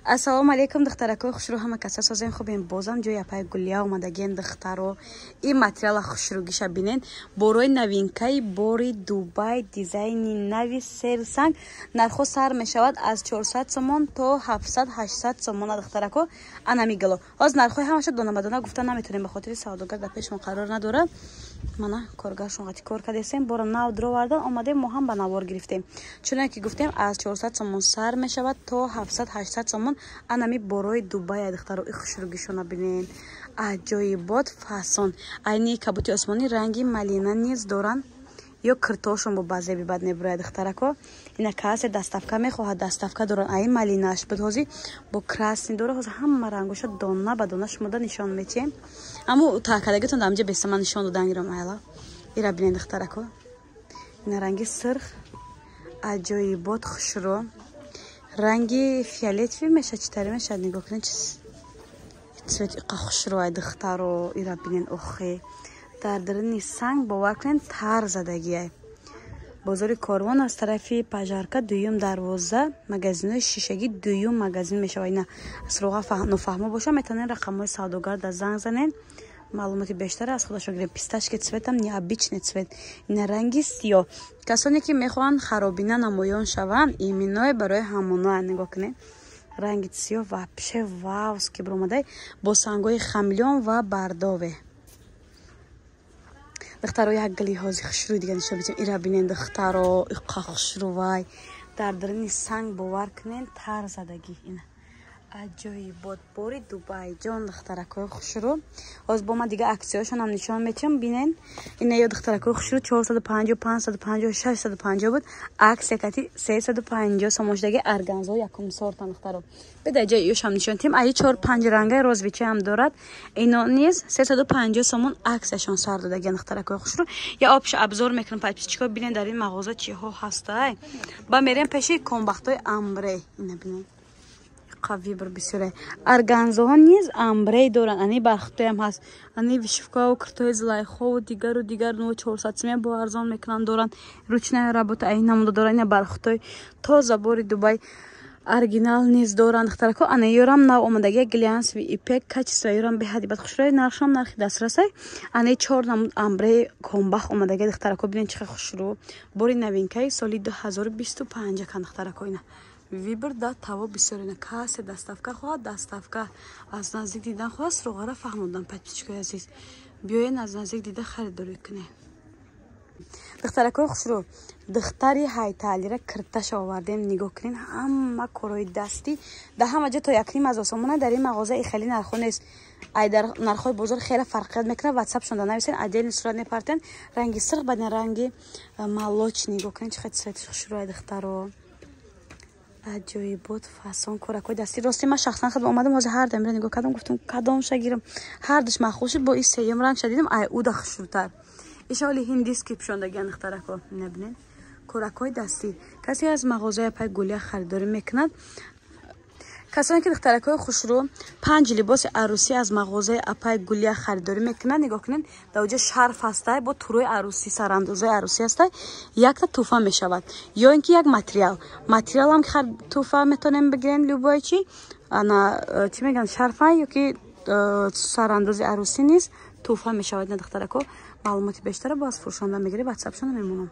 Ассалому алайкум, духтаракои хушрӯ, ҳама каса созем, хубем. Бозам ҷои апаи Гулия омадагием, духтаро. Ин материала хушрӯгиша бинен. Борои новинкаи бори Дубай, дизайни нави серсанг. Нархҳо сар мешавад аз 400 сомон то 700-800 сомона, духтарако. Ана мигало. Ҳозир нархҳои ҳамаша дона ба дона гуфта наметонем, ба хотири савдогар дар пешмон қарор надорад. Мана коргаршон қати кор кардесем, бора нав дровардан омадем, мо ҳам ба навор гирифтем. Чуне ки гуфтем, аз 400 сомон сар мешавад то 700-800 сомон. Анами борои Дубая, духтаро, и хушрӯгишона бинен. Аҷоибот фасон. Айни кабути осмонӣ, ранги малина низ доранд. Ё киртошон бо базеби бад мебурояд, духтарако. Ина касе доставка мехоҳад, доставка доранд. Аи малинаш буд, ҳозир бо красный дора. Ҳозир ҳама рангоша дона ба дона шумода нишон метиҳем. Аммо таакадагитон дамҷа беста ман нишон додан гирам айла. Ира бинен, духтарако. Ина ранги сирх, аҷоибот хушрӯ. Ранги фиолетовый меша, чӣ тари мешавад, нигоҳ кунед, чи цвет иқа хушрӯ, духтаро, ира бинен. Охе, дар даруни санг, бовар кунед, тар задагиай. Бозори Корвон, аз тарафи пожарка, дуюм дарвоза, магазинҳои шишагӣ, дуюм магазин мешавад. Ина суроға нофаҳмо боша, метавонед рақамҳои савдогар да занг занед, маълумоти бештар аз худашон гиред. Фисташковый цветам необычный цвет. Ина ранги сиёҳ. Касоне ки мехоҳанд харобина намоён шаванд, иминое барои ҳамоноа. Нигоҳ кунед, ранги сиёҳ вообще вауски биромадай, бо сангҳои хамелеон ва бордовый. Духтаро, як гили ҳози хушрӯй дига нишон бидем. Ира бинен, духтаро, иқа хушрӯвай. Дар даруни санг, бовар кунен, тар задагӣ. Ина аҷоибот бори Дубайҷон, духтаракои хушрӯ. Ҳозир бо ман дига аксияшонам нишон метиҳам, бинен. Ина ё, духтаракои хушрӯ, 450, 550, 650 буд, аксия кати 350 сомон шудаги. Органзо якум сортан, духтаро. Беда ҷои ёшам нишон тиҳем. Аи чор панҷ рангаи розовый ҳам дорад. Ино низ 350 сомон аксияшон сар додагиан, духтаракои хушрӯ. Я общий обзор мекунам, подписчико, бинен, дар ин мағоза чиҳо ҳастай. Ба мерем пеши комбахтои амбре. Ина бинен, қави бир бисёре. Органзоҳо низ амбре доранд, ани бархтоям ҳаст, ани вышивкаву киртои зулайхову дигару дигар. Но 400 симе бо арзон мекунанд, доранд. Ручная работа аи намуда доранд. Ина бархтои тоза бори Дубай оригинал низ доранд, духтарако. Ана ёрам нав омадагия, глянцевый ипек, качество ёрам беҳади бад хушрӯи, нархшам нархи дастрасай. Ани чор намуд амбре комбах омадагия, духтарако, бинед, чӣ хушрӯ. Бори новинкаи соли 2025 кан, духтарако. Ина выбор да таво бисёр. Ина касе доставка хоҳад, доставка, аз наздик дидан хоҳад, суроғара фаҳмодан. Подписчикои азиз, биёен, аз наздик дида харидорӣ кунед. Духтаракои хушрӯ, духтари ҳайталира кирташа овардем. Нигоҳ кунед, ҳама корои дастӣ дар ҳама ҷо то 1,5 ҳазор сомона. Дар ин мағоза и хеле нархҳо нест, ай дар нархҳои бозор хеле фарқият мекунад. Ватсапшон да нависен, отдельный сурат мепартен. Ранги сирх, баъд ранги молочный. Нигоҳ кунед, чӣ хел цвети хушрӯай, духтаро, аҷоибот фасон, коракои дастӣ. Рости, ман шахсан худам омадам, ҳозир ҳар дамира нигоҳ кардам, гуфтам, кадомша гирам. Ҳардуш маъқул шуд, бо и сеюм рангша дидам, ай уда хушрӯтар. Ишоли ҳиндиски пӯшондагиан, духтарако, набинед, коракҳои дастӣ. Касе аз мағозаи апай Гулия харидорӣ мекунад, касоне ки, духтаракҳои хушрӯ, панҷ либоси арӯсӣ аз мағозаи апай Гулия харидорӣ мекунад, нигоҳ кунед, дар оҷа шарф ҳастай, бо турои арӯсӣ, сарандозои арӯсӣ ҳастай, якта тӯҳфа мешавад ё ин ки як материал. Материалам тӯҳфа метавонем бигирем, любое чи, ана чӣ мегӯянд, шарфа ё ки сарандози арӯсӣ низ тӯҳфа мешавад. На, духтарако, маълумоти бештара бо аз фурӯшанда мегирӣ, ватсапшона мемонам.